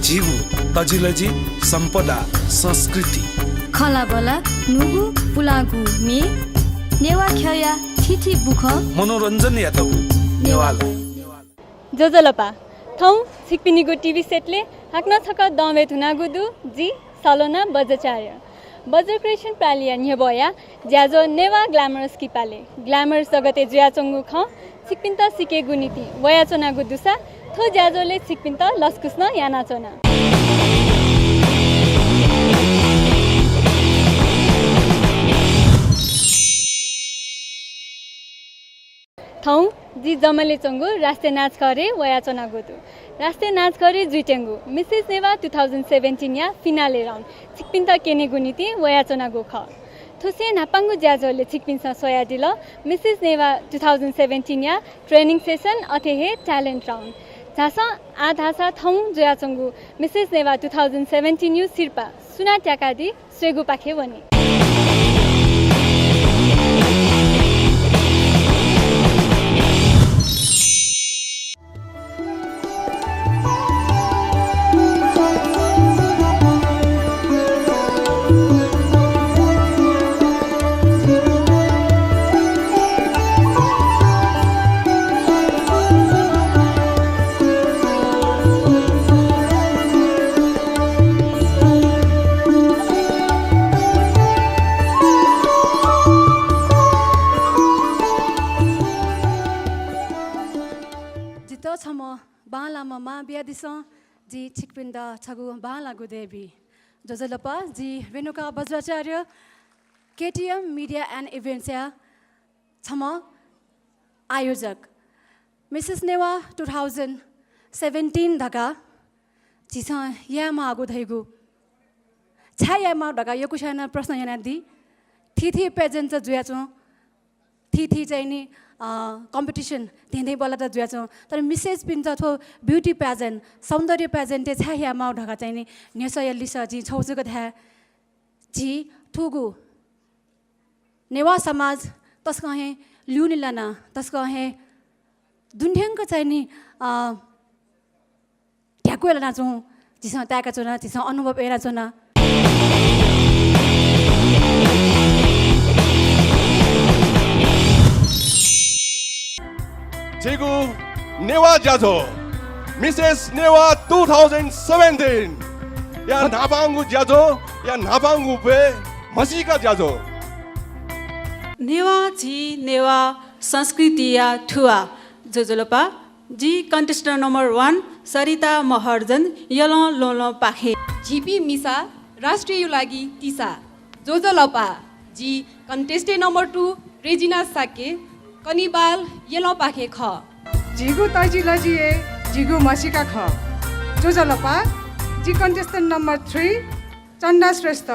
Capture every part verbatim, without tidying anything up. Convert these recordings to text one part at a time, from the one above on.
झीगु तजिलजि, सम्पदा, संस्कृति। खँल्हाबल्हा, न्हूगु पुलांगु म्ये, नेवाः ख्यःया थीथी बुखँ। मनोरञ्जनयात नेवालय। ज्वजलपा। थौं छिकपिनिगु टिभी सेटले हाकनं छकः दँबय् धुनागु दु, जि सलोना बज्राचार्य। बज्र क्रिएसन प्रालिया न्ह्यब्वया ज्याझ्वः नेवाः ग्ल्यामरस किपालय् ग्ल्यामरस जगतय् जुयाच्वंगु खँ छिकपिन्त सीकेगु निंतिं वयाच्वनागु दुसा थ्व ज्याझ्वलय् छिकपिन्त लसकुस नं यानाच्वना। थौं जि जमलय् च्वंगु राष्ट्रिय नाचघरय् वयाच्वनागु दु। राष्ट्रिय नाचघरय् जुइत्यंगु मिसेस नेवाः two thousand seventeen या finale round छिकपिन्त क्यनेगु निंतिं वयाच्वनागु खः। थुसिं न्हापांगु ज्याझ्वलय् छिकपिन्सं स्वयादिल मिसेस नेवाः two thousand seventeen या training session अथे हे talent round। झासँ आः धाःसा थौं जुयाच्वंगु मिसेस नेवाः two thousand seventeen यु सिरपाः सुनां त्याकादी स्वयेगुपाखे वनी। जितः छम्ह बांलाःम्ह मां बियादिसँ, जिं छिकपिन्त छगू बांलाःगु देय् बी। ज्वजलपा, जि Renuka Bajracharya, K T M Media and Events या छम्ह आयोजक। Mrs Newa two thousand seventeen धकाः झीसं यायेमाःगु धइगु, छाय् यायेमाःगु धकाः यक्वस्यां नं प्रश्न यानादी। थीथी pageant च जुयाच्वं, थीथी चाहिँ नि, अ, competition धेंधें बल्लात जुयाच्वं। तर मिसेसपिन्त थ्व beauty pageant, सौन्दर्य pageant-य् छाय् यायेमाःगु धकाः चाहिँ नि न्ह्यसःया लिसः जिं छगू जक धाये। झी थुगु नेवाः समाज तसकं हे ल्यूने लाना, तसकं हे दुन्ध्याङ्क चाहिँ नि, अ, ध्याक्वय् लानाच्वं, झीसं ताय्काच्वना, झीसं अनुभव यानाच्वना। झीगु नेवाः ज्याझ्वः, मिसेस नेवाः two thousand seventeen या न्हापांगु ज्याझ्वः, या न्हापांगु ब्वय् म्हसीका ज्याझ्वः। नेवाः झी नेवाः संस्कृतिया थुवाः। ज्वजलपा, जि contestant number one सरिता महर्जन, यलं ल्वहंलंपाखें। झीपिं मिसा राष्ट्रया लागि तिसा। ज्वजलपा, जि contestant number two रेजिना शाक्य, कनिबाल यलंपाखें खः। झीगु तजिलजि हे झीगु म्हसीका खः। ज्वजलपा, जि contestant number three चन्दा श्रेष्ठ,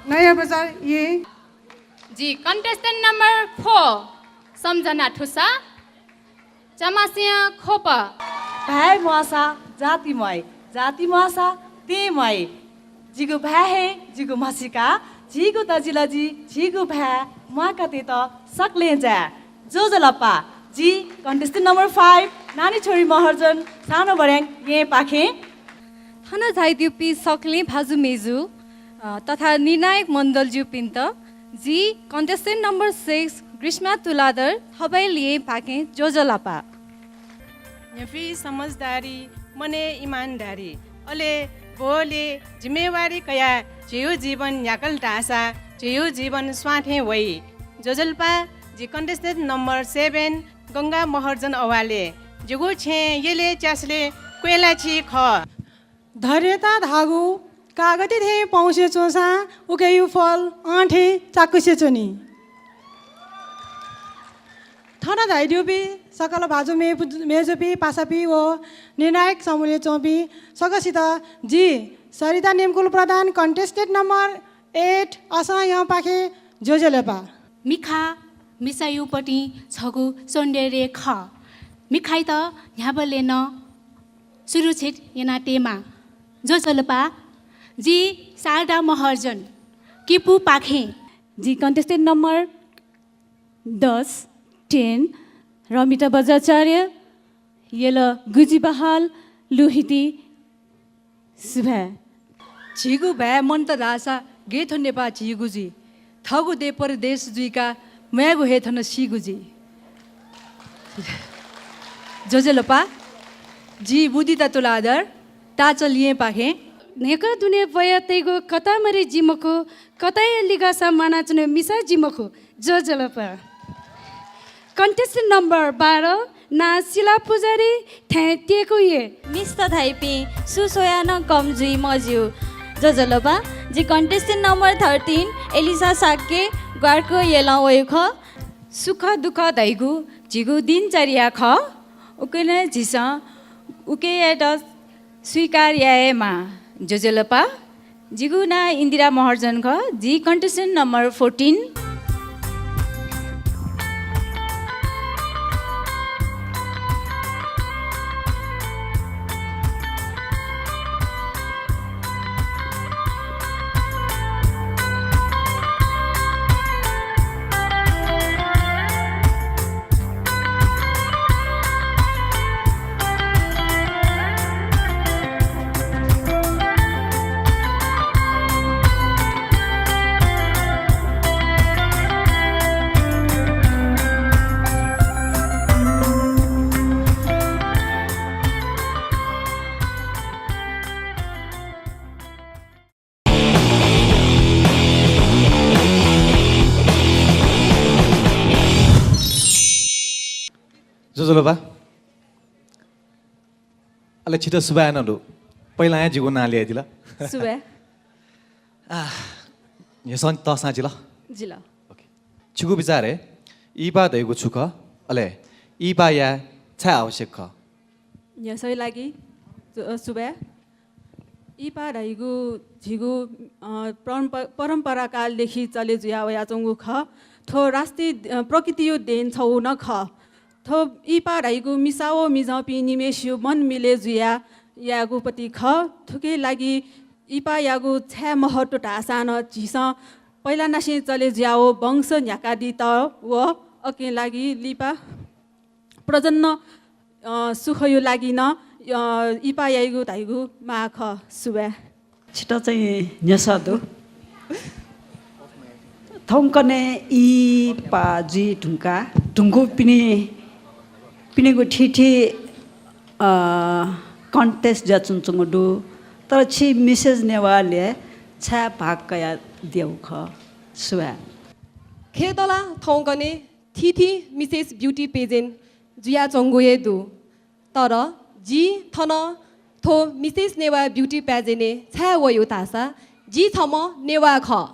नयाँ बजार येँ। जि contestant number four सम्झना थुसा, चमासिया ख्वप। भाय् म्वाःसा जाति म्वाइ, जाति म्वाःसा दें म्वाइ। जिगु भाय् हे जिगु म्हसीका, झीगु तजिलजि, झीगु भाय् म्वाःकातय्त सकलें जाय्। ज्वजलपा, जि contestant number five नानी छोरी महर्जन, सानो बर्‍याङ येँपाखें। थन झाइदीपिं सकलें भाजु मेजु, अ, तथा निर्णायक मण्डलजुपिन्त जि contestant number six ग्रीष्मा तुलाधर, थबैल येँपाखें ज्वजलपा। न्ह्यफि समझदारी, मनय् इमानदारी, अले बोले जिम्मेवारी कयाः झीगु जीवन न्ह्याकल धाःसा झीगु जीवन स्वां थें वइ। ज्वजलपा, जि contestant number seven गंगा महर्जन अवाले, जिगु छेँ यलय् च्यासलय् क्वय्लाछि खः। धैर्यता धाःगु कागती थें पौसे च्वंसां उकिया फल आं थें चाकुसे च्वनी। थन झाइदीपिं सकल भाजु मे-, मेजुपिं, पासापिं व निर्णायक समूहय् च्वंपिं सकसित जि सरिता निमकुल प्रधान, contestant number eight असं येँपाखें ज्वजलपा। मिखा मिसायागु पतिं छगू सौन्दर्य खः। मिखायात न्ह्याबलें नं सुरक्षित यानातयेमाः। ज्वजलपा, जि शारदा महर्जन, किपूपाखें। जि contestant number दस, ten, रमिता बज्राचार्य, यल गुजी बहाल, लुहिति सुभाय्। झीगु भाय् मन्त धाःसा गय् थ्व नेपाः झीगु जुइ? थःगु देश परदेश जुइका म्वायेगु हे थन सीगु जुइ। ज्वजलपा, जि मुदिता तुलाधर, ताःचा लियेपाखें। न्हय्कः दुने ब्वयातइगु कतामरि जि मखु, कताया लिगासा म्वानाच्वने मिसा जि मखु। ज्वजलपा। Contestant number बाह्र, नां सिला पुजारी, थाय् तेकुये। मिस्त धाइपिं सु स्वयाः नं कम जुइ मज्यू। ज्वजलपा, जि contestant number thirteen, Elisa Shakya, ग्वार्को यलं वयु खः। सुख दुःख धइगु झीगु दिनचर्या खः। उकिं नं झीसं उकियात स्वीकार यायेमाः। ज्वजलपा, जिगु नां इन्दिरा महर्जन खः, जि contestant number fourteen। ज्वजलपा। अले छितः सुभाय् नं दु। पहिला हे जिगु नां ल्ययादिल। सुभाय्। आः, न्ह्यसः तःसां जिल। जिल। OK। छिगु बिचारय् इहिपा धइगु छु खः? अले इहिपा याये छाय् आवश्यक खः? न्ह्यसःया लागि, अ, सुभाय्। इहिपा धइगु झीगु, अ, परम्प-, परम्पराकालदेखि चले जुया वयाच्वंगु खः। थ्व राष्ट्रिय, अ, प्रकृतिया देन छगू नं खः। थ्व इहिपा धइगु मिसा व मिजंपिं निम्हय्सिया मन मिले जुया यायेगु पति खः। थुकिया लागि इहिपायागु छाय् महत्व धाःसां नं झीसं पहिलानासें चले जुया व वंश न्ह्याकादीत व अकिं लागि लिपा प्रजन्म, अ, सुखया लागि नं, अ, इहिपा याइगु धइगु माः खः। सुभाय्। छितः चाहिँ न्ह्यसः दु। थौंकन्हय् इहिपा जुइ धुंका, धुंकूपिनि, पिनिगु थीथी, अ, contest जुयाच्वंच्वंगु दु। तर छि मिसेस नेवालय् छाय् भाग कयादियागु खः? सुभाय्। खय्‌त ला थौंकन्हय् थीथी मिसेस ब्युटी पेजेन्ट जुयाच्वंगु हे दु। तर जि थन थ्व मिसेस नेवाः ब्युटी पेजेन्टय् छाय् वयु धाःसा जि छम्ह नेवाः खः।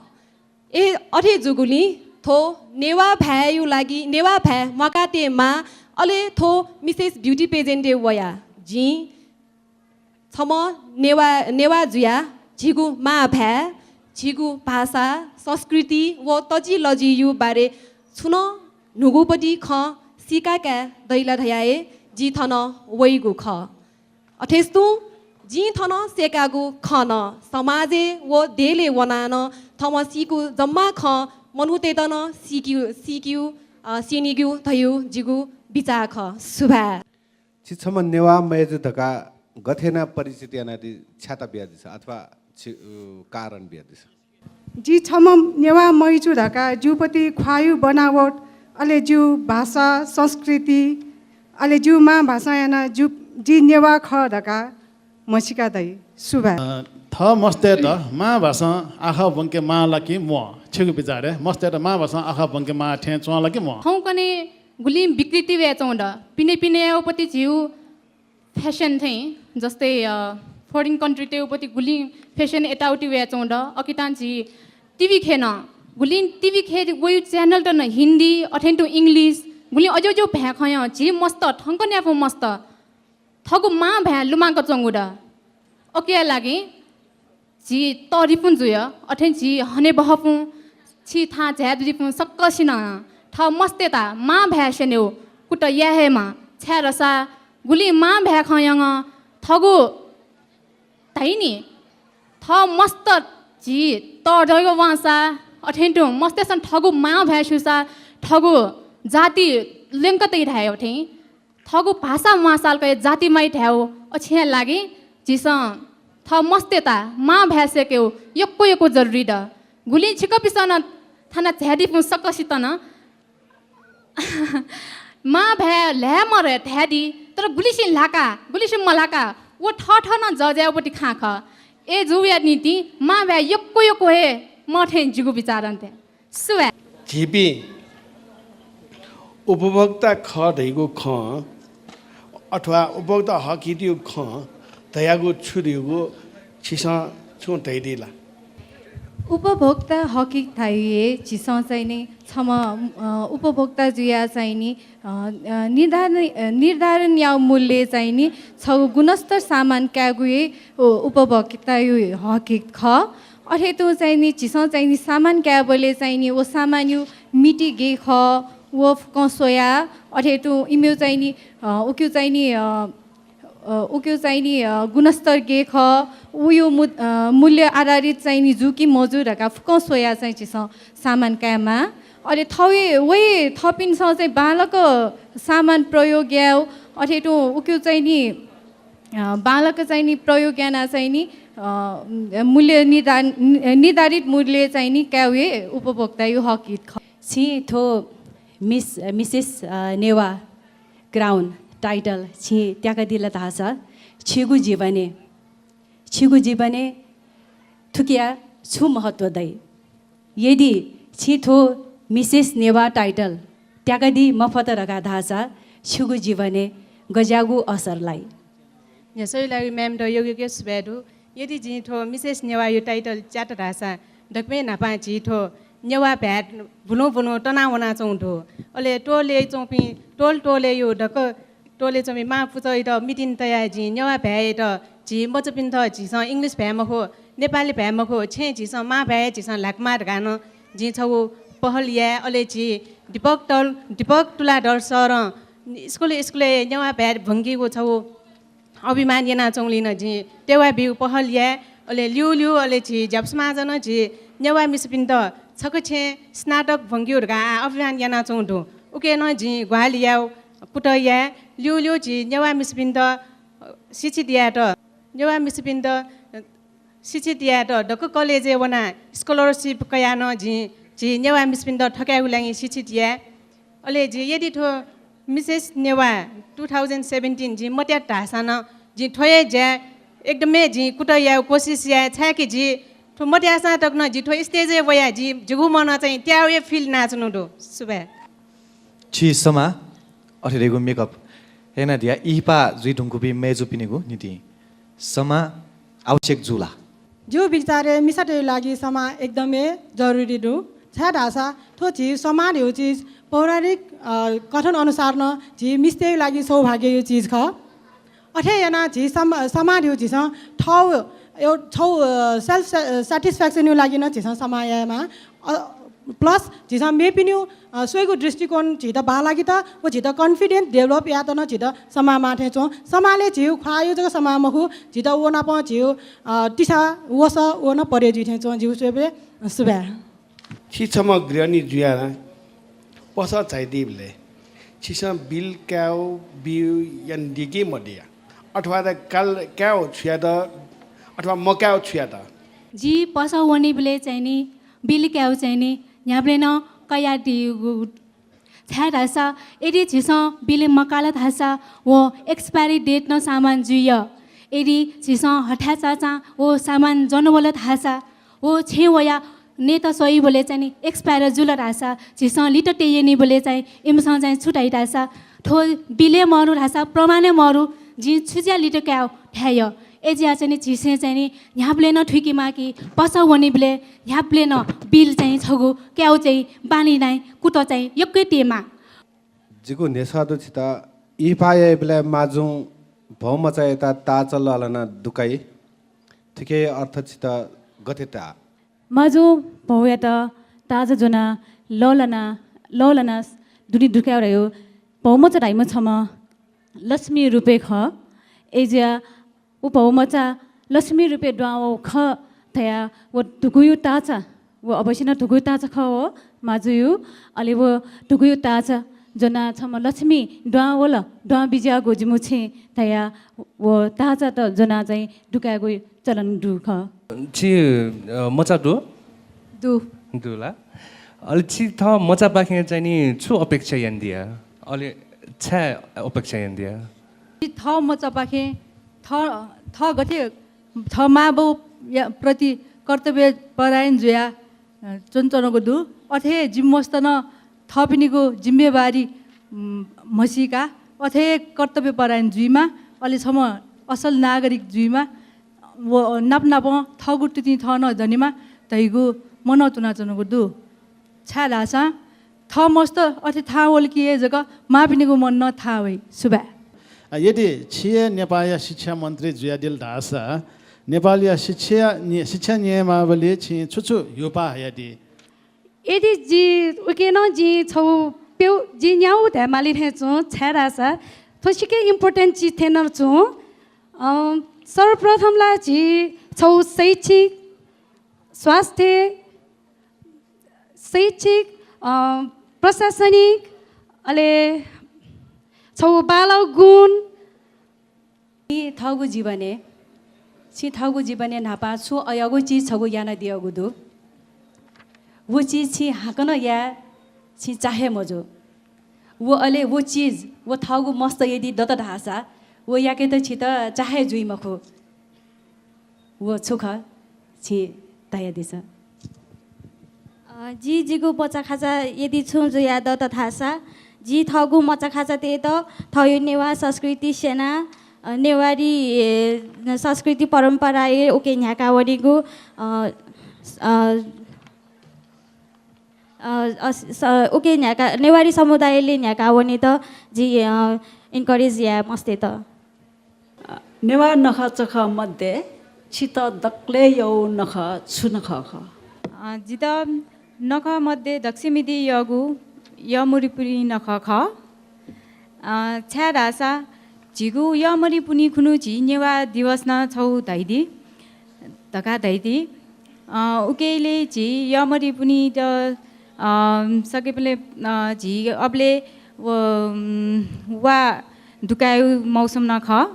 ए, अथे जूगुलिं थ्व नेवाः भाय्‌या लागि, नेवाः भाय् म्वाकातये माः, अले थ्व मिसेस ब्युटी पेजेन्टय् वया जिं छम्ह नेवाः, नेवाः जुयाः झीगु मां भाय्, झीगु भाषा, संस्कृति व तजिलजिया बारे छुं नं न्हूगुपति खँ सीका काये दइ ला धयाः हे जि थन वइगु खः। अथेस्तुं जिं थन सय्‌कागु खँ नं समाजय् व देय्‌लय् वनाः नं थःम्हं सीगु जम्मा खँ मनूतय्‌त नं सीकिउ, सीकिउ, अ, स्यनीगु धइगु जिगु बिचाः खः। सुभाय्। छि छम्ह नेवाः मय्‌जु धकाः गथे यानाः परिचित यानादी छ्याता बियादिसँ अथवा छि, उ, कारण बियादिसँ। जि छम्ह नेवाः मय्‌जु धकाः जिगु पति ख्वाःया बनावट, अले जिगु भाषा, संस्कृति, अले जिगु मां भाषां यानाः जि, जि नेवाः खः धकाः म्हसीका दइ। सुभाय्। अ, थः मस्तय्‌त मां भाषां आखः ब्वंके माः ला कि म्वाः? छिगु बिचारय् मस्तय्‌त मां भाषां आखः ब्वंके माः थें च्वं ला कि म्वाः? थौंकन्हय् गुलिं विकृति वयाच्वंगु दु। पिने पिने याःगु पति झीगु fashion थें, जस्तै, अ, foreign country तय्‌गु पति गुलिं fashion यताउति वयाच्वंगु दु। अकितां झी TV खय् नं, गुलिं TV खय् वइगु channel त नं हिन्दी, अथें तुं English, गुलिं अज्याःगु भाय् खँ नं झी मस्त, थौंकन्हय्‌यागु मस्त थःगु मां भाय् लुमांकाच्वंगु दु। अकिया लागि झी तःधिपुं जुया, अथें झी हनेबहःपुं, छि थाहां झायादीपुं सकसिनं थः मस्तय्‌त मां भाय् स्यनेगु कुतः याये हे माः। छाय्‌धाःसा गुलिं मां भाय् खँ न्यंगु थःगु धाइ नि, थः मस्त झी तःधइगु वंसा, अथें तुं मस्तय्‌सं थःगु मां भाय् स्यूसा थःगु जाति ल्यंका तइ धायेगु थें थःगु भाषा म्वाःसाल कयाः जाति माइ धायेगु अछिया लागि झीसं थः मस्तय्त मां भाय् सय्केगु यक्व यक्व जरुरी दु। गुलिं छिकपिन्सं नं थन झायादीपिं सकसितं नं मां भाय् ल्हाये मल्हाये धयादी, तर गुलिसिं ल्हाका, गुलिसिं मल्हाका, व थःथः नं जज यायेगु पति खँ खः। अय् जूगुया निंतिं मां भाय् यक्व यक्व हे मं थें जिगु बिचारं दु। सुभाय्। झीपिं उपभोक्ता खः धइगु खँ अथवा उपभोक्ता हकहितयु खँ धयागु छु धइगु छिसं छुं धयादी ला? उपभोक्ता हकहित धाइगु हे झीसं चाहिँ नि छम्ह, अ, उपभोक्ता जुयाः चाहिँ नि, अ, अ, निर्धारण, अ, निर्धारण याउ मूल्य चाहिँ नि छगू गुणस्तर सामान कायेगु हे उ-, उपभोक्तायु हकहित खः। अथे तुं चाहिँ नि झीसं चाहिँ नि सामान कायेबलय् चाहिँ नि व सामानयु मिति गे खः, व फुक्कं स्वयाः, अथे तुं इमियु चाहिँ नि, अ, उकियु चाहिँ नि, अ, अ, उकियु चाहिँ नि, अ, गुणस्तर गे खः, उयु मु-, अ, मूल्य आधारित चाहिँ नि जू कि मजू धकाः फुक्कं स्वयाः चाहिँ झीसं सामान कायेमाः। अले थौइ, वइ थःपिन्सं चाहिँ बांलाक सामान प्रयोग याउ, अथे तुं उकियु चाहिँ नि, अ, बांलाक चाहिँ नि प्रयोग याना चाहिँ नि, अ, मूल्य निर्धारण, निर्धारित मूल्य चाहिँ नि कायु हे उपभोक्तायु हकहित खः। छिं थ्व मिस, मिसेस, अ, नेवाः crown title छिं त्याकादिल धाःसा छिगु जीवनय्, छिगु जीवनय् थुकिया छु महत्व दइ? यदि छिं थ्व मिसेस नेवाः title त्याकादी मफत धकाः धाःसा छिगु जीवनय् गज्याःगु असर लाइ? न्ह्यसःया लागि म्यामत यक्व यक्व सुभाय् दु। यदि जिं थ्व मिसेस नेवाःयु title च्यात धाःसा दकलय् न्हापां झी थ्व नेवाः भाय् भुलुं भुलुं तनावनाच्वंगु दु। अले टोलय् च्वंपिं, टोल टोलय्यु दक्व टोलय् च्वंपिं मां पुचःयात meeting तयाः जिं नेवाः भाय्‌यात झी मचापिन्त झीसं English भाय् मखु, नेपाली भाय् मखु, छेँ झीसं मां भाय् झीसं ल्हाकेमाः धकाः नं जिं छगू पहल याये। अले झी दीपक तल-, दीपक तुलाधर सरं स्कुल स्कुलय् नेवाः भाय् भंकीगु छगू अभियान यानाच्वंगुलिं नं जिं तेवा बीगु पहल याये। अले ल्यूल्यू अले झी ज्यापु समाजं नं झी नेवाः मिसापिन्त छकः छेँ स्नातक भंकेगु धकाः आः अभियान यानाच्वंगु दु। उके नं जिं ग्वाहालि याये, कुतः याये। ल्यूल्यू झी नेवाः मिसापिन्त, अ, शिक्षित यायेत, नेवाः मिसापिन्त, अ, शिक्षित यायेत दक्व कलेजय् वनाः scholarship कयाः नं जिं झी नेवाः मिसापिन्त थकायेगु लागि शिक्षित याये। अले झी यदि थ्व मिसेस नेवाः two thousand seventeen जिं मत्यात धाःसां नं जिं थ्व हे ज्या एकदमै जिं कुतः यायेगु कोसिस याये, छाय्‌कि जि थ्व मत्याःसां तक नं जि थ्व stage-य् वयाः जि जिगु मनं चाहिँ त्याःगु हे feel यानाच्वनागु दु। सुभाय्। छि समा अथे धइगु makeup यानादिया इहिपा जुइ धुंकूपिं मय्‌जुपिनिगु निंतिं समा आवश्यक जू ला? जिगु बिचारय् मिसातय् लागि समा एकदमै जरुरी दु। छाय्‌धाःसा थ्व झी समा धइगु चिज पौराणिक, अ, कथन अनुसार नं झी मिस्तय् लागि सौभाग्ययु चिज खः। अथे यानाः झी सम-, समा धइगु झीसं थःगु, अ, self sa-, satisfaction-यु लागि नं झीसं समा यायेमाः। अ, plus झीसं मेपिनिगु, अ, स्वयेगु दृष्टिकोण झीत बांलाकेत व झीत confident develop यायेत नं झीत समा माः थें च्वं। समाले झीगु ख्वाःयु जक समा मखु, झीत व नाप झीगु, अ, तिसा वसः व नं परे जुइ थें च्वं। जिगु स्वयेबलय् सुभाय्। छि छम्ह गृहिणी जुयाः पसः झायादीबलय् छिसं bill कायेगु बियु यानादी कि मदिया? अथवा त काल कायेगु छु यात अथवा मकायेगु छु यात? जि पसः वनीबलय् चाहिँ नि bill कायेगु चाहिँ नि न्ह्याबलें नं कयादीगु। छाय्‌धाःसा यदि झीसं bill मकाल धाःसा व expiry date नं सामान जुइ। यदि झीसं हथाय् चाचां व सामान ज्वनावल धाःसा व छेँय् वयाः नयेत स्वइबलय् चाहिँ नि expire जुल धाःसा झीसं लित तये यनीबलय् चाहिँ इमिसं चाहिँ छु धाइ धाःसा थ्व bill हे मरु धाःसा प्रमाण हे मरु, जिं छु ज्या लित कायेगु धाइ। अय्‌जुयाः चाहिँ नि झीसं चाहिँ नि न्ह्याबलें नं थुइकेमाः कि पसः वनीबलय् न्ह्याबलें नं bill चाहिँ छगू कायेगु चाहिँ बानी नाइ कुतः चाहिँ यक्व तयेमाः। जिगु न्ह्यसः दु छित, इहिपा याइबलय् माजुं भौमचायात ताःचा लःल्हानाः दुकाइ। थुकिया अर्थ छित गथे ताः? माजुं भौयात ताःचा ज्वनाः लःल्हानाः, लःल्हानाः दुने दुकायेगु धइगु भौमचा धाइम्ह छम्ह लक्ष्मी रूपय् खः। अय्‌जुयाः व भौमचा लक्ष्मी रूपय् दुहां वःगु खः धयाः व धुकुयु ताःचा, व अवश्य नं धुकुयु ताःचा खः व माजुयु। अले व धुकुयु ताःचा ज्वनाः छम्ह लक्ष्मी दुहां वल, दुहां बिज्याःगु जिमु छेँ धयाः व ताःचात ज्वनाः चाहिँ दुकायेगु चलन दु खः। छि, अ, मचा दु? दु। दु ला? अले छि थः मचापाखें चाहिँ नि छु अपेक्षा यानादिया? अले छाय् अपेक्षा यानादिया? छि थः मचापाखें थः, थः गथे थः मांबौया प्रति कर्तव्य परायण जुया, अ, च्वनाच्वनागु दु। अथे हे जिमि मस्त नं थःपिनिगु जिम्मेवारी, उम्, म्हसीका अथे हे कर्तव्य परायण जुइमा, अले छम्ह असल नागरिक जुइमा, व नाप नापं थःगु तुतिं थः नं दनेमा धइगु मनं तुनाच्वनागु दु। छाय्धाःसा थः मस्त अथे थाहां वल कि हे जक मांपिनिगु मन नं थाहां वइ। सुभाय्। आ, यदि छि हे नेपाःया शिक्षा मन्त्री जुयादिल धाःसा नेपालया शिक्षा नि-, शिक्षा नियमावली छिं छु छु ह्यूपाः हयादी? यदि जि उके नं जिं छगू प्यू, जि न्याउ धाये माली थें च्वं, छाय्धाःसा थ्व सिक्क important चिज थें नं च्वं। अँ, सर्वप्रथम ला झी छगू शैक्षिक, स्वास्थ्य, शैक्षिक, अ, प्रशासनिक, अले छगू बांलाःगु गुण। छि थःगु जीवनय्, छि थःगु जीवनय् न्हापां छुं अय्याःगु चिज छगू यानादियागु दु। व चिज छिं हाकनं याये छिं चाहे मजू। व अले व चिज, व थःगु मस्त यदि दत धाःसा, व याकेत छित चाहे जुइ मखु। व छु खः? छिं धयादिसँ। अ, जि जिगु मचाखाचा यदि छुं जुया दत धाःसा, जि थःगु मचाखाचातय्त थःगु नेवाः संस्कृति स्यना, अ, नेवारी, ए, संस्कृति परम्पराय् उके न्ह्याका वनेगु, अ, अ, अ, स-, उके न्ह्याका, नेवारी समुदायले न्ह्याका वनेत जि, अ, encourage याये मस्तय्त। अ, नेवाः नखःचखः मध्ये छित दकलय् यःगु नखः छु नखः खः? अ, जितः नखः मध्ये दक्वसिबें यःगु यःमरिपुनि नखः खः। अ, छाय्धाःसा झीगु यःमरिपुनि खुन्हु झी नेवाः दिवस नं छगू धयादी धकाः धयादी। अ, उकेले झी यःमरिपुनित, अ, सकेबलय्, अ, झी अबलय् व, उम्, वा दुकायु मौसम नं खः।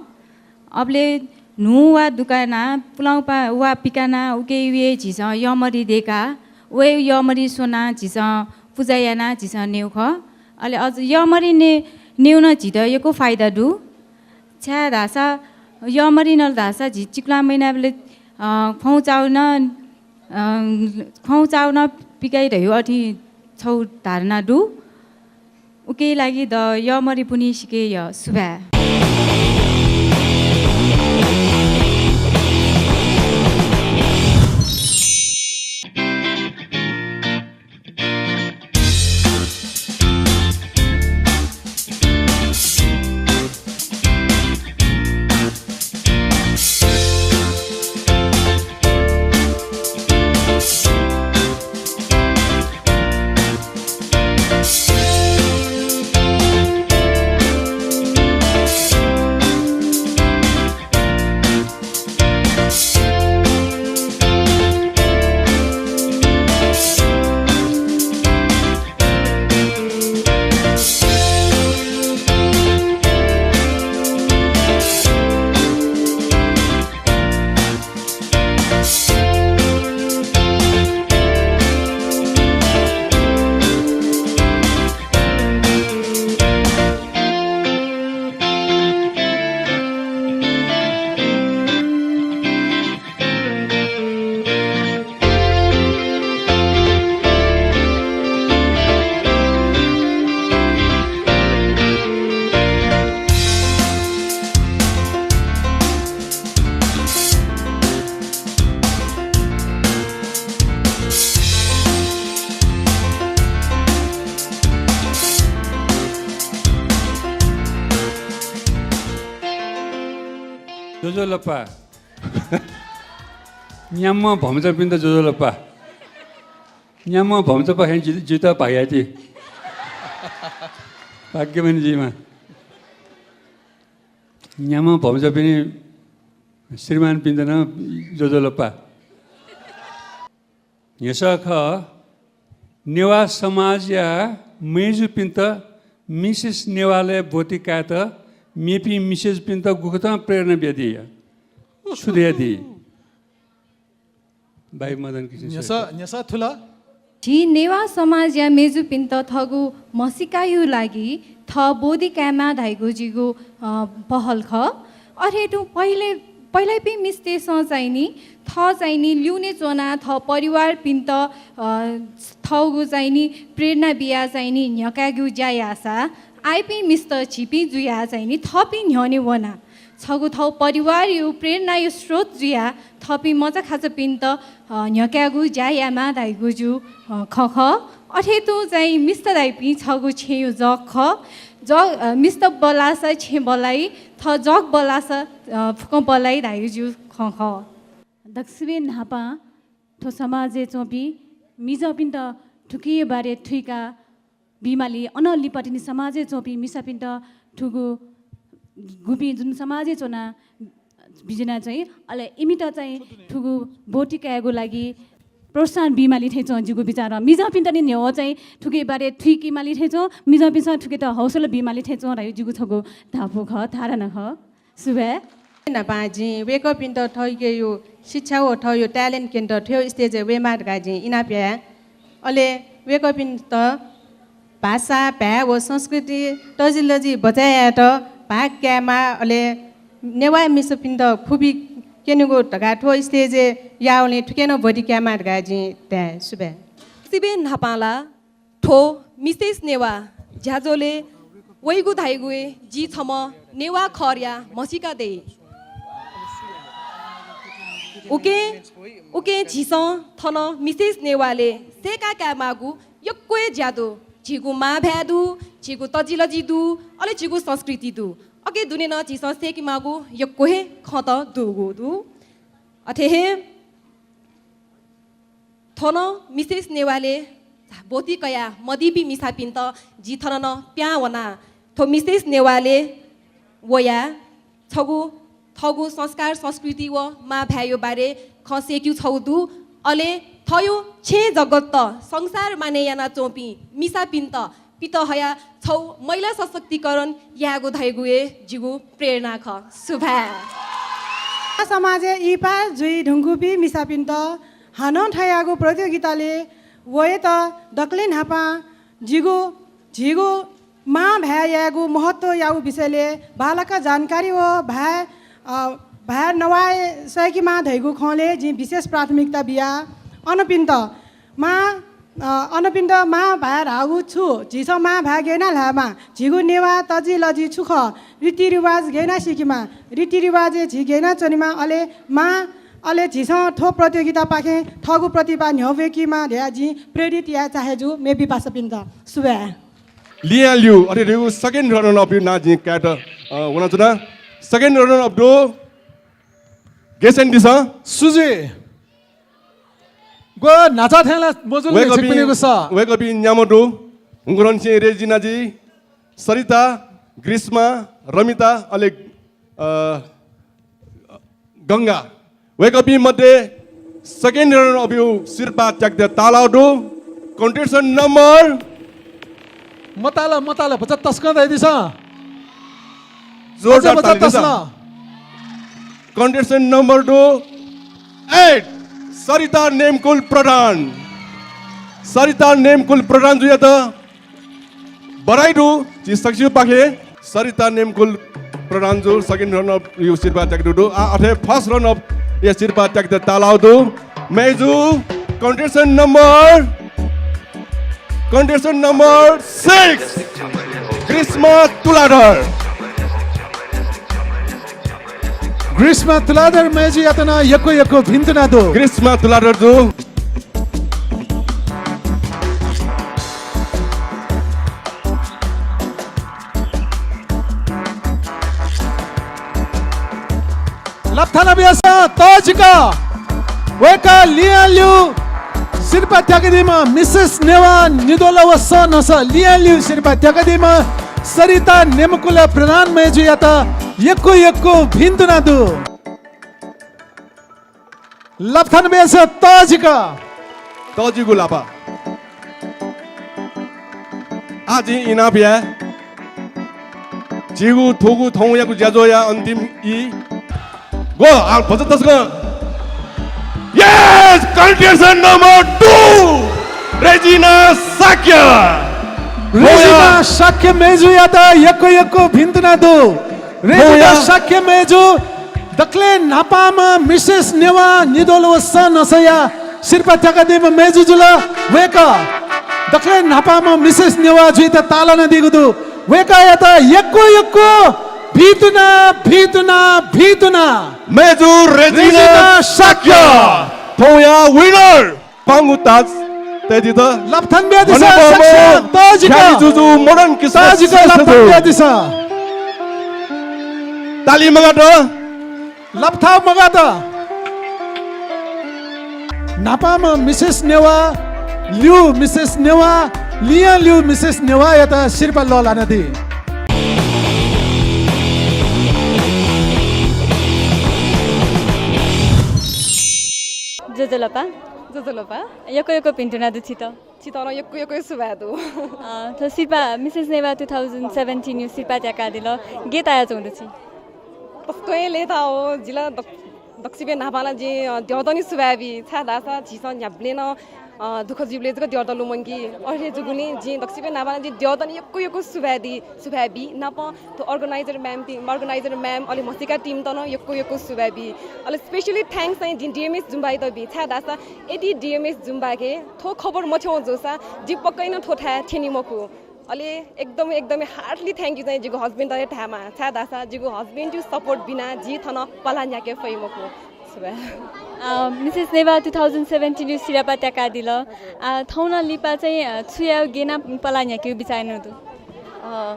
अबलय् न्हू वा दुकाना, पुलांपा वा पिकाना, उके उये झीसं यःमरि दय्काः, वये यःमरि स्वनाः झीसं पुजा यानाः झीसं नयेगु खः। अले अझ यःमरि ने-, नयेगु नं झीत यक्व फाइदा दु। छाय्धाःसा यःमरि नल धाःसा झी चिकुला महिनाबलय्, अ, ख्वाउँचाउ नं, अ, ख्वाउँचाउ नं पिकाइ धयागु अथे छगू धारणा दु। उके लागि द यःमरिपुनि सिके यः। सुभाय्। ज्वजलपा। न्याम्ह भम्चापिन्त ज्वजलपा। न्याम्ह भम्चापाखें जि-, जितः भाग्यवती। भाग्यमानी जुइमा। न्याम्ह भम्चापिनि श्रीमानपिन्त नं ज्वजलपा। न्ह्यसः खः, नेवाः समाजया मय्जुपिन्त मिसेस नेवालय् ब्वति कायेत मेपिं मिसेसपिन्त गुकथं प्रेरणा बियादी या? छु धयादी? भाइ मदन किसिम न्यसः, न्यसः थुल। झी नेवाः समाजया मेजुपिन्त थःगु म्हसीकाया लागि थः ब्वति कायेमाः धाइगु जिगु, अ, पहल खः। अथे तुं पहिले, पहिलापिं मिस्तय्सं चाहिँ नि, थः चाहिँ नि ल्यूने च्वनाः थः परिवारपिन्त, अ, थःगु चाहिँ नि प्रेरणा बियाः चाहिँ नि न्ह्यकायेगु ज्या याःसा, आइपिं मिस्त झीपिं जुयाः चाहिँ नि थःपिं न्ह्यःने वनाः छगू थः परिवारया प्रेरणाया स्रोत जुयाः थःपिं मचाखाचापिन्त, अ, न्ह्यकायेगु ज्या यायेमाः धाइगु जिगु, अ, खँ खः। अथे तुं चाहिँ मिस्त धाइपिं छगू छेँया जग खः। जग, अ, मिस्त बल्लाःसा छेँ बल्लाइ, थः जग बल्लाःसा, अ, फुक्कं बल्लाइ धाइगु जिगु खँ खः। दक्वसिबें न्हापां थ्व समाजय् च्वंपिं मिजंपिन्त थुकिया बारे थुइका बीमाली, अनं लिपा तिनि समाजय् च्वंपिं मिसापिन्त थुगु गुपिं जुन समाजय् च्वना बिज्याना चाहिँ, अले इमित चाहिँ थुगु ब्वति कायेगु लागि प्रोत्साहन बीमाली थें च्वं जिगु बिचारं। मिजंपिन्त नि न्ह्यः चाहिँ थुकिया बारे थुइकेमाली थें च्वं, मिजंपिन्सं थुकेत हौसला बीमाली थें च्वं धाइ जिगु छगू धापू खः, धारणा खः। सुभाय्। न्हापां जिं वय्कःपिन्त थःकेयु शिक्षा व थःयु talent क्यनेत थ्व stage-य् वयेमाः धकाः जिं इनाप याये। अले वय्कःपिन्त भाषा, भाय् व संस्कृति तजिलजि बचय् यायेत भाग कायेमाः, अले नेवाः मिसापिन्त खुबी क्यनेगु धकाः थ्व stage-य् याःवलिं थुके नं ब्वति कायेमाः धकाः जिं धाये। सुभाय्। सिबें न्हापां ला थ्व मिसेस नेवाः ज्याझ्वलय् वइगु धाइगु हे जि छम्ह नेवाः खःया म्हसीका दइ। उकिं, उकिं झीसं थन मिसेस नेवालय् सय्का कायेमाःगु यक्व हे ज्या दु। झीगु मांभाय् दु, झीगु तजिलजि दु, अले झीगु संस्कृति दु। अके दुने नं झीसं सय्केमाःगु यक्व हे खँत दुगु दु। अथे हे थन मिसेस नेवालय् ब्वति कयाः मदीपिं मिसापिन्त जि थन नं पिहां वना। थ्व मिसेस नेवालय् वयाः छगू थःगु संस्कार संस्कृति व मांभाय्‌या बारे खँ सय्केगु छगू दु। अले थःगु छेँ जगत संसार माने यानाच्वंपिं मिसापिन्त पित हयाः छगू महिला सशक्तिकरण यायेगु धाइगु हे जिगु प्रेरणा खः। सुभाय्। समाजय् इहिपाः जुइ धुंकूपिं मिसापिन्त हानं थज्याःगु प्रतियोगितालय् वयेत दकलय् न्हापां जिगु, झीगु मांभाय् यायेगु महत्वयागु विषयलय् बांलाक जानकारी व भाय्, अ, भाय् नवाये सय्केमाः धइगु खँलय् जिं विशेष प्राथमिकता बियाः अनपिन्त मां, अ, अनपिन्त मांभाय् धाःगु छु, झीसं मांभाय् गय् याना ल्हायेमाः, झीगु नेवाः तजिलजि छु खः, रीतिरिवाज गय् याना सीकेमाः, रीतिरिवाजय् झी गय् याना च्वनेमाः, अले मां, अले झीसं थ्व प्रतियोगितापाखें थःगु प्रतिभा न्ह्यब्वय्केमाः धयाः जिं प्रेरित याये चाहे जू मेपिं पासापिन्त। सुभाय्। लिहां ल्यू, अथे धइगु second runner up या नां जिं कायेत, अ, वनाच्वना। Second runner up दु। Guess and दिसँ। सुजि। ग्व न्हाचः थें ला मजुल नि वय्कःपिं, छिकपिनिगु सः। वय्कःपिं न्याम्ह दु। हुंकरंनिसें रेजिना जी, सरिता, ग्रीष्मा, रमिता, अले, अ, गंगा। वय्कःपिं मध्ये second runner up या सिरपाः त्याकेत ताःलाःगु दु। Contestant number मताल, मताल, भचा तसकं धयादिसँ। जोरदार भचा ताली दिसँ। तसकं। Contestant number दु eight, सरिता नेमकुल प्रधान। सरिता नेमकुल प्रधान जुयात बधाई दु, झी सकसिगु पाखें। सरिता नेमकुल प्रधान जु second runner up या सिरपाः त्याकेत दु। आ, अथे first runner up या सिरपाः त्याकेत ताःलाःगु दु। मय्जु, contestant number, contestant number six, ग्रीष्मा तुलाधर। ग्रीष्मा तुलाधर मय्जुयात नं यक्व यक्व भिन्तुना दु। ग्रीष्मा तुलाधर जु। लप्थाना ब्यासं तःजिक वय्कः लिहां ल्यू सिरपाः त्याकादीम्ह मिसेस नेवाः निद्वल व सः न्हसः लिहां ल्यू सिरपाः त्याकादीम्ह सरिता नेमकुल प्रधान मय्जुयात यक्व यक्व भिन्तुना दु। लप्थाना ब्यासं तःजिक। तःजिगु लापा। आः जिं इनाप याये। झीगु थुगु थौंयागु ज्याझ्वःया अन्तिम ई। गो, आ, भचा तसकं। Yes, contestant number two, Rejina Shakya. Rejina Shakya मेजुयात यक्व यक्व भिन्तुना दु। रेजिना शाक्य मेजु दकले न्हापांम्ह मिसेस नेवाः निद्वल व सँ नसया सिरपाः त्याकादीम्ह मेजु जुल। वय्कः दकले न्हापांम्ह मिसेस नेवाः जुइत ताःलानादीगु दु। वय्कःयात यक्व यक्व भिन्तुना, भिन्तुना, भिन्तुना। मेजु रेजिना रेजिना शाक्य, शाक्य। थौंया winner। पांगु ताज तयादीत। लपथां बियादिसँ, हनेबहःम्ह शाक्य, तःजिक। ख्याति जुजु मोडन किशोर तःजिक श्रेष्ठ लपथां जु। बियादिसँ। ताली मगात। लपथां मगात। न्हापांम्ह मिसेस नेवाः, ल्यू मिसेस नेवाः, लियां ल्यू मिसेस नेवाःयात सिरपाः लःल्हानादी। ज्वजलपा। ज्वजलपा। यक्व यक्व भिन्तुना दु छित। छित नं यक्व यक्व सुभाय् दु। अ, थ्व सिरपाः मिसेस नेवाः two thousand seventeen यु सिरपाः त्याकादिल, गय् तायाच्वंगु दु छि? तसकं हे लय्ताः हो, जि ला दक-, दक्वसिबय् न्हापां ला जिं, अ, द्यःतनि सुभाय् बी, छाय्धाःसा झीसं न्ह्याबलें नं, अ, दुःख जूबलय् जक द्यःत लुमंकी। अथे जूगुलिं जिं दक्वसिबय् न्हापां ला जिं द्यःतनि यक्व यक्व सुभाय् बी, सुभाय् बी। नापं थ्व organizer ma'am ति-, organizer ma'am, अले म्हसीका team त नं यक्व यक्व सुभाय् बी। अले specially thanks चाहिँ जिं DMS जुम्बायात बी, छाय्धाःसा यदि DMS जुम्बाके थ्व खबर मथ्यं जूसा जि पक्कै नं थ्व थाय् थ्यनी मखु। अले एकदम, एकदमै heartily thank you चाहिँ जिगु husband त हे धायेमाः, छाय्धाःसा जिगु husband यु support बिना जि थन पलाः न्ह्याके फइ मखु। सुभाय्। अ, मिसेस नेवाः two thousand seventeen यु सिरपाः त्याकादिल। अ, थौं नं लिपा चाहिँ, अ, छु यायेगु, गय् याना पलाः न्ह्याकेगु बिचाः यानागु दु? अ,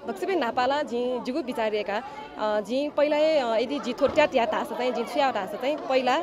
दक्वसिबय् न्हापां ला जिं जिगु बिचाः दयेका, अ, जिं पहिला हे, अ, यदि जि थ्व त्यात यात धाःसा चाहिँ, जिं छु याये धाःसा चाहिँ, पहिला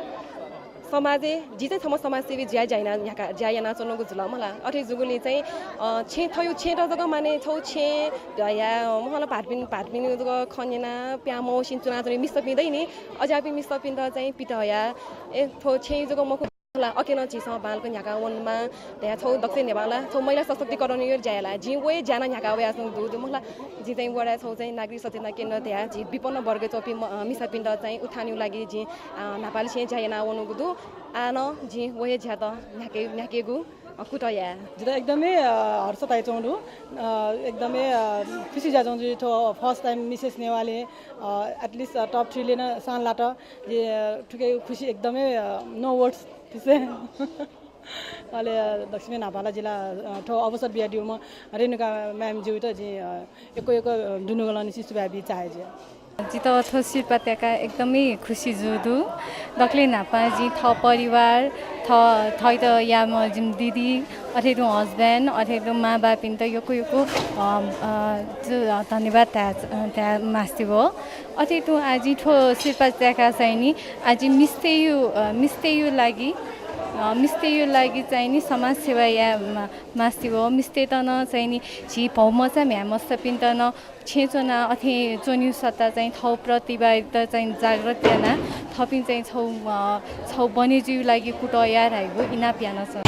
समाजय्, जि चाहिँ छम्ह समाजसेवी जुया ज्या याना न्ह्याका, ज्या यानाच्वनागु जुल मला। अथे जूगुलिं चाहिँ, अ, छेँ थ्व यु छेँत जक माने छौ छेँ धया, अ, महला भाःपिं, भाःपिं जक खँ न्यना, प्यां मवसिन च्वनाच्वनी मिसापिं दइ नि, अज्याःपिं मिसापिन्त चाहिँ पित हया, ए, थ्व छेँ जक मखु ला, अके नं झीसं बांलाक न्ह्याका वनेमाः धया छौ दक्वसिबय् न्हापां ला छौ महिला सशक्तिकरण यु ज्या याला। जिं व हे ज्या नं न्ह्याका वयाच्वनागु दु, दु मला। जिं चाहिँ वडा छौ चाहिँ नागरिक सचेतना केन्द्र धया झी विपन्न वर्गय् च्वंपिं म-, अ, मिसापिन्त चाहिँ उत्थान यु लागि जिं, अ, न्हापालिसें ज्या याना वनागु दु। आः नं जिं व हे ज्यात न्ह्याके, न्ह्याकेगु, अ, कुतः याये। जितः एकदमै, अ, हर्ष तायाच्वंगु दु। अ, एकदमै, अ, खुसी जुयाच्वंगु दु। थ्व first time मिसेस नेवालय्, अ, at least, a, top three लय् नं सान लात। जि, अ, थुके खुसी एकदमै, अ, no words थिसे। अले, अ, दक्वसिबय् न्हापां ला जि ला, अ, थ्व अवसर बियादीम्ह रेणुका ma'am ज्यूयात जिं, अ, यक्व यक्व, अ, दुनुगलंनिसें सुभाय् बी चाहे जि। जितः थ्व सिरपाः त्याकाः एकदमै खुसी जूगु दु। दकले न्हापां जिं थः परिवार, थः, थःत याःम्ह जिमि दिदी, अथे तुं husband, अथे तुं मांबौपिन्त यक्व यक्व, अ, अ, जु-, अ, धन्यवाद धाये, अ, धाये मास्ति वः। अथे तुं आः जिं थ्व सिरपाः त्याकाः चाहिँ नि, आः जिं मिस्तय् यु, अ, मिस्तय् यु लागि, अ, मिस्तय् यु लागि चाहिँ नि समाज सेवा याये मा-, मास्ति वः। मिस्तय्त नं चाहिँ नि झी भौमचा म्ह्याय्मचापिन्त नं छेँय् च्वनाः अथे च्वनेगु सट्टा चाहिँ थःगु प्रतिभायात चाहिँ जाग्रत यानाः थःपिं चाहिँ छौ, अ, छौ बने जुइगु लागि कुतः याये धइगु इनाप यानाच्वना।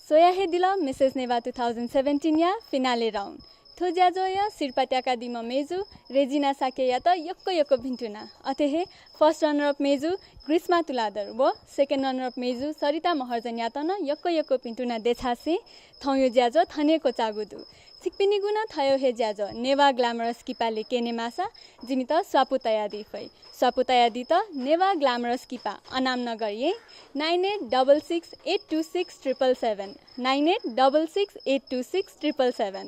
स्वया हे दिल मिसेस नेवाः two thousand seventeen या finale round। थ्व ज्याझ्वःया सिरपाः त्याकादीम्ह मेजु रेजिना शाक्ययात यक्व यक्व भिन्तुना। अथे हे first runner up मेजु ग्रीष्मा तुलाधर व second runner up मेजु सरिता महर्जनयात नं यक्व यक्व भिन्तुना देछासें थौंया ज्याझ्वः थन हे क्वचाःगु दु। छिकपिनिगु नं थय् हे ज्याझ्वः नेवाः ग्ल्यामरस किपालय् क्यने माःसा जिमित स्वापू तयादी फइ। स्वापू तयादीत नेवाः ग्ल्यामरस किपा अनामनगर येँ nine eight double six eight two six triple seven, nine eight double six eight two six triple seven।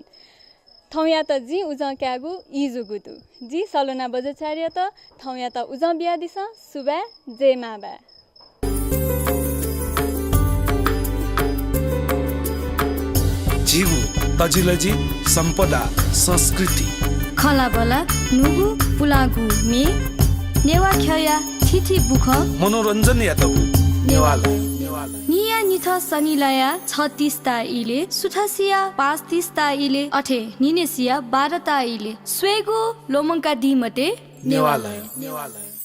थौंयात जिं उजं कायेगु ई जूगु दु। जि सलोना बज्राचार्ययात थौंयात उजं बियादिसँ। सुभाय्, जय मांभाय्। झीगु तजिलजि, सम्पदा, संस्कृति। खँल्हाबल्हा, न्हूगु, पुलांगु म्ये। नेवाः ख्यःया थीथी बुखँ। मनोरञ्जनयात नेवालय। नेवालय। न्हिया न्हिथं सनिलया छ तीस ता इलय्, सुथसिया पाँच तीस ता इलय्, अथे न्हिनय्सिया बाह्र ता इलय्। स्वयेगु ल्वःमंकादी मते। नेवालय। नेवालय।